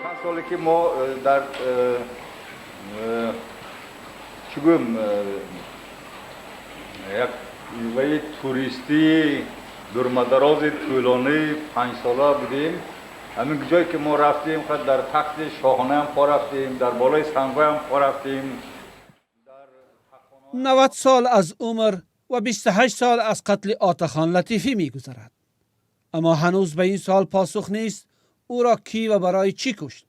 Чанд соле ки мо дар чӣ гӯем, як ваи туристии дурмадарози тӯлонӣ 5 сола будем. Ҳамин ҷое ки мо рафтем, дар тахти шоҳонаам хо рафтем, дар болои сангҳоям хо рафтем. 90 сол аз умр ва 28 сол аз қатли Отахон Латифӣ мегузарад, аммо ҳанӯз ба ин суол посух нест: ӯро кӣ ва барои чӣ кушт?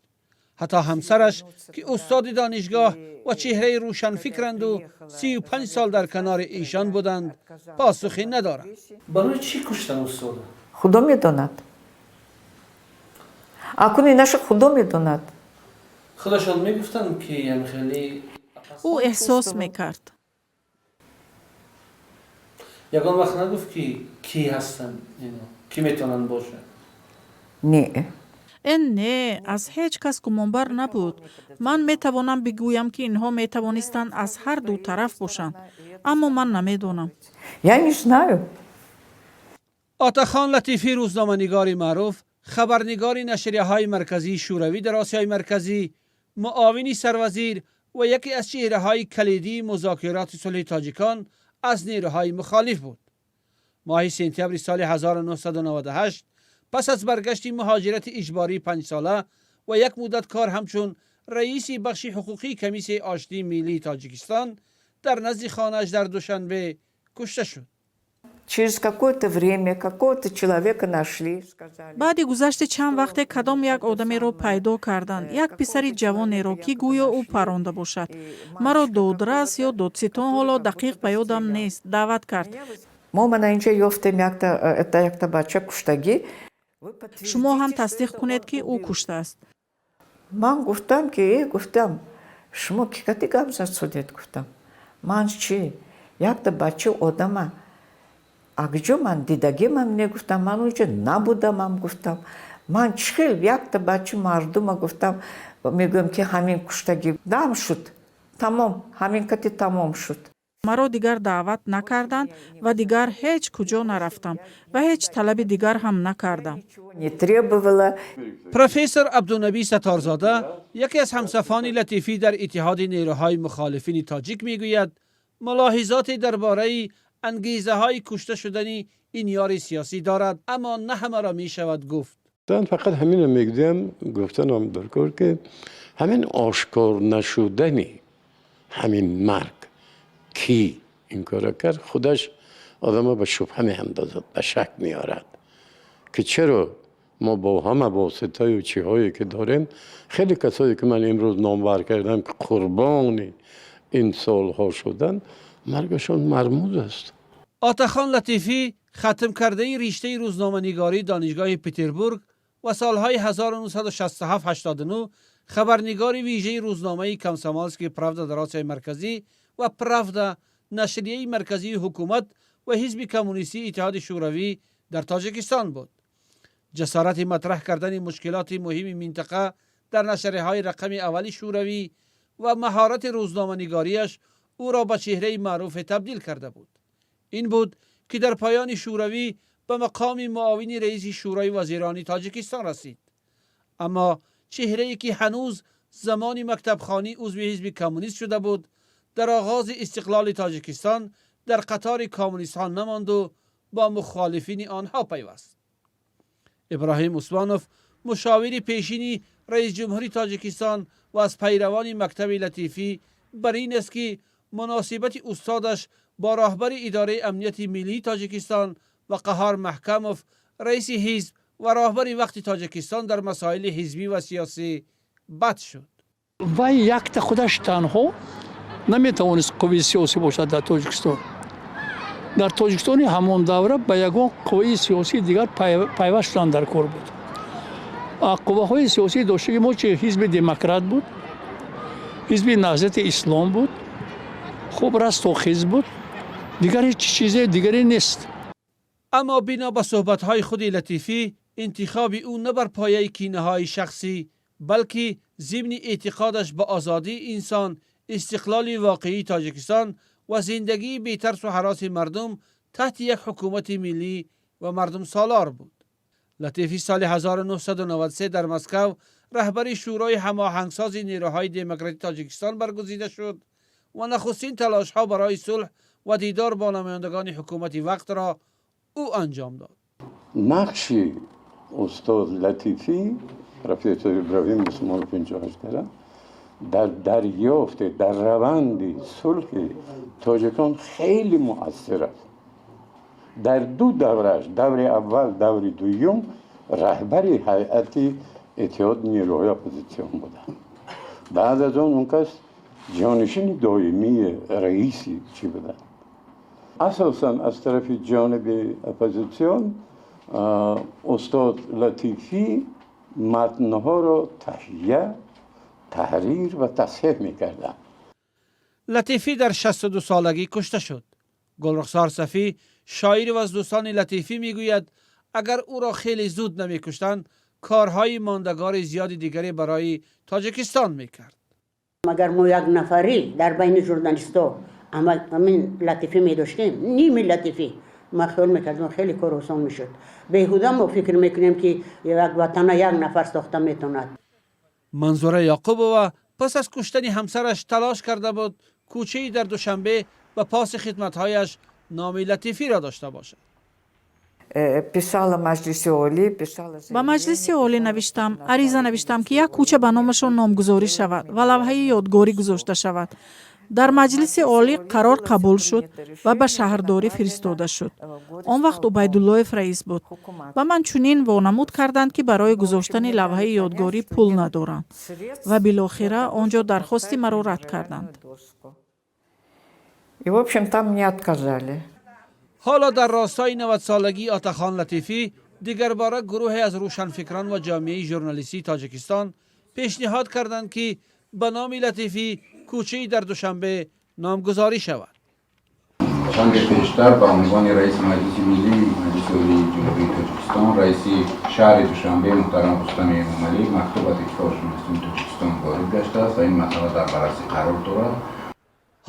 Ҳатто ҳамсараш, ки устоди донишгоҳ ва чеҳраи рӯшанфикранд 35 сол дар канори эшон буданд, посухе надоранд. Барои чӣ куштан устода? Худо медонад, акун инаша Худо медонад. Худашон мегуфтанд, ки хеле Ӯ эҳсос мекард. Ягон вақт нагуфт, ки кӣ ҳастанд ино, кӣ метавонанд бошанд? Не. Не, аз ҳеҷ кас гумонбар набуд. Ман метавонам бигӯям, ки инҳо метавонистанд аз ҳар ду тараф бошанд, аммо ман намедонам. Я не знаю. Отахон Латифӣ, рӯзноманигори маъруф, хабарнигори нашрияҳои марказии Шӯравӣ дар Осиёи Марказӣ, муовини сарвазир ва яке аз чеҳраҳои калидии музокироти сулҳи тоҷикон аз нерӯҳои мухолиф буд. Моҳи сентябри соли 1998, пас аз баргашти муҳоҷирати иҷбории 5 сола ва як муддат кор ҳамчун раиси бахши ҳуқуқии Комиссияи оштии миллии Тоҷикистон, дар назди хонааш дар Душанбе кушта шуд. Через какое-то время какого-то человека нашли, сказали. Баъди гузашти чанд вақте кадом як одамеро пайдо карданд, як писари ҷавонеро, ки гӯё ӯ паронда бошад. Маро додрас ё додситон, ҳоло дақиқ ба ёдам нест, даъват кард. Мо мана инҷа ёфтем якта, это якта бача куштагӣ. Шумо ҳам тасдиқ кунед, ки ӯ куштааст. Ман гуфтам, ки гуфтам, шумо ки кати гап зад судед, гуфтам, ман чӣ, якта бача одама акҷо ман дидагимам не, гуфтам, ман онҷо набудамам, гуфтам, ман чӣ хел якта бача мардума, гуфтам, мегӯям, ки ҳамин куштагӣ. Дам шуд, тамом, ҳамин кати тамом шуд. Маро дигар даъват накарданд ва дигар ҳеҷ куҷо нарафтам ва ҳеҷ талаби дигар ҳам накардам. Не требовала. Профессор Абдунабӣ Сатторзода, яке аз ҳамсафони Латифӣ дар Иттиҳоди нерӯҳои мухолифини тоҷик, мегӯяд, мулоҳизоте дар бораи ангезаҳои кушта шудани ин ёри сиёсӣ дорад, аммо на ҳамаро мешавад гуфт. Ман фақат ҳаминро мегӯям, гуфтанам дар кор, ки ҳамин ошкор нашудани ҳамин марг, кӣ ин кора кард, худаш одамро ба шубҳа меандозад, ба шак меорад, ки чаро мо бо ҳама воситаю чиҳое ки дорем, хеле касое ки ман имрӯз номбар кардам, ки қурбони ин солҳо шуданд, маргашон мармуз аст. Отахон Латифӣ хатмкардаи риштаи рӯзноманигории Донишгоҳи Петербург ва солҳои 1967-89 хабарнигори вижаи рӯзномаи «Комсомольская правда» дар Осиёи Марказӣ ва «Правда», нашрияи марказии ҳукумат ва Ҳизби Коммунистии Иттиҳоди Шӯравӣ дар Тоҷикистон буд. Ҷасорати матраҳ кардани мушкилоти муҳими минтақа дар нашрияҳои рақами аввали шӯравӣ ва маҳорати рӯзноманигориаш ӯро ба чеҳраи маъруфе табдил карда буд. Ин буд, ки дар поёни Шӯравӣ ба мақоми муовини раиси Шӯрои вазирони Тоҷикистон расид. Аммо чеҳрае, ки ҳанӯз замони мактабхонӣ узви Ҳизби Коммунист шуда буд, дар оғози истиқлоли Тоҷикистон дар қатори коммунистҳо намонду бо мухолифини онҳо пайваст. Иброҳим Усмонов, мушовири пешини раисҷумҳури Тоҷикистон ва аз пайравони мактаби Латифӣ, бар ин аст, ки муносибати устодаш бо роҳбари Идораи амнияти миллии Тоҷикистон ва Қаҳҳор Маҳкамов, раиси ҳизб ва роҳбари вақти Тоҷикистон, дар масоили ҳизбӣ ва сиёсӣ бад шуд. Вай якта худаш танҳо наметавонист қувваи сиёсӣ бошад дар Тоҷикистон. Дар Тоҷикистони ҳамон давра ба ягон қувваи сиёсии дигар пайваст шудан дар кор буд. Қувваҳои сиёсии доштаги мо чи? Ҳизби Демократ буд, Ҳизби Наҳзати Ислом буд, хуб, Растохиз буд, дигар ҳеҷ чизе дигаре нест. Аммо бино ба суҳбатҳои худи Латифӣ, интихоби ӯ на бар пояи кинаҳои шахсӣ, балки зимни эътиқодаш ба озодии инсон, истиқлоли воқеии Тоҷикистон ва зиндагии бетарсу ҳароси мардум таҳти як ҳукумати миллӣ ва мардумсолор буд. Латифӣ соли 1993 дар Москав раҳбари шӯрои ҳамоҳангсози нерӯҳои демократии Тоҷикистон баргузида шуд ва нахустин талошҳо барои сулҳ ва дидор бо намояндагони ҳукумати вақтро ӯ анҷом дод. Нақши устод Латифӣ, профессор Иброҳим Усмонов инҷо кардам, дар дарёфт, дар раванди сулҳи тоҷикон хеле муассир аст. Дар ду давраш, даври аввал, даври дуюм, раҳбари ҳайати иттиҳоди нерӯҳои оппозитсион буданд. Баъд аз он кас ҷонишини доимии раиси чӣ буданд. Асосан аз тарафи ҷониби оппозитсион устод Латифӣ матнҳоро таҳия, таҳрир ва тасҳеҳ мекарданд. Латифӣ дар 62 солагӣ кушта шуд. Гулрухсор Сафӣ, шоир ва аз дӯстони Латифӣ, мегӯяд, агар ӯро хеле зуд намекуштанд, корҳои мондагори зиёди дигаре барои Тоҷикистон мекард. Агар мо як нафарӣ дар байни журналистҳо ҳамин Латифӣ медоштем, ними Латифӣ, ман хиёл мекардам, хеле кор осон мешуд. Беҳуда мо фикр мекунем, ки як ватана як нафар сохта метавонад. Манзура Яқубова пас аз куштани ҳамсараш талош карда буд, кӯчаи дар Душанбе ба поси хидматҳояш номи Латифиро дошта бошад. Писала Маҷлиси Олӣ, писала. Ба Маҷлиси Олӣ навиштам, ариза навиштам, ки як кӯча ба номашон номгузорӣ шавад ва лавҳаи ёдгорӣ гузошта шавад. Дар Маҷлиси Олӣ қарор қабул шуд ва ба шаҳрдорӣ фиристода шуд. Он вақт Убайдуллоев раис буд. Ба ман чунин вонамуд карданд, ки барои гузоштани лавҳаи ёдгорӣ пул надоранд, ва билохира он ҷо дархости маро рад карданд. И, в общем, там мне отказали. Ҳоло дар ростои 90-солагии Отахон Латифӣ дигарбора гурӯҳе аз рӯшанфикрон ва ҷомеаи журналистии Тоҷикистон пешниҳод карданд, ки ба номи Латифӣ кӯчаи дар Душанбе номгузорӣ шавад. Чанде пештар ба унвони раиси Маҷлиси Миллии Маҷлиси Олии Ҷумҳурии Тоҷикистон раиси шаҳри Душанбе муҳтарам Рустами Эмомалӣ мактуб ба Иттифоқи журналистони Тоҷикистон ворид гаштааст ва ин масъала дар баррасӣ қарор дорад.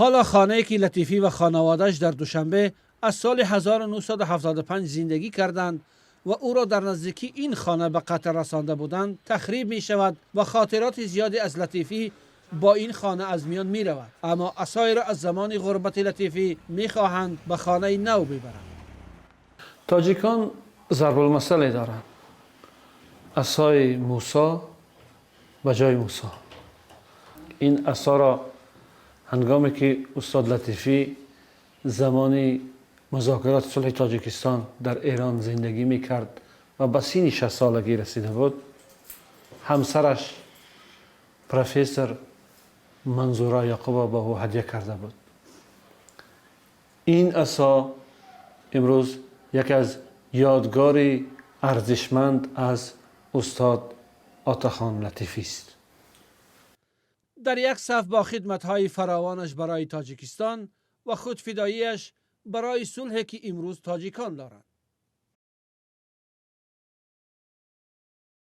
Ҳоло хонае, ки Латифӣ ва хонаводааш дар Душанбе аз соли 1975 зиндагӣ карданд ва ӯро дар наздикии ин хона ба қатл расонда буданд, тахриб мешавад ва хотироти зиёде аз Латифӣ бо ин хона аз миён меравад. Аммо асоеро аз замони ғурбати Латифӣ мехоҳанд ба хонаи нав бибаранд. Тоҷикон зарбулмасале доранд: асои Мусо ба ҷои Мусо. Ин асоро ҳангоме ки устод Латифӣ замони музокироти сулҳи Тоҷикистон дар Эрон зиндагӣ мекард ва ба синни 60-солагӣ расида буд, ҳамсараш профессор Манзура Яқубова ба ӯ ҳадя карда буд. Ин асо имрӯз яке аз ёдгори арзишманд аз устод Отахон Латифист. Дар як саф бо хидматҳои фаровонаш барои Тоҷикистон ва худфидоияш барои сулҳе, ки имрӯз тоҷикон доранд.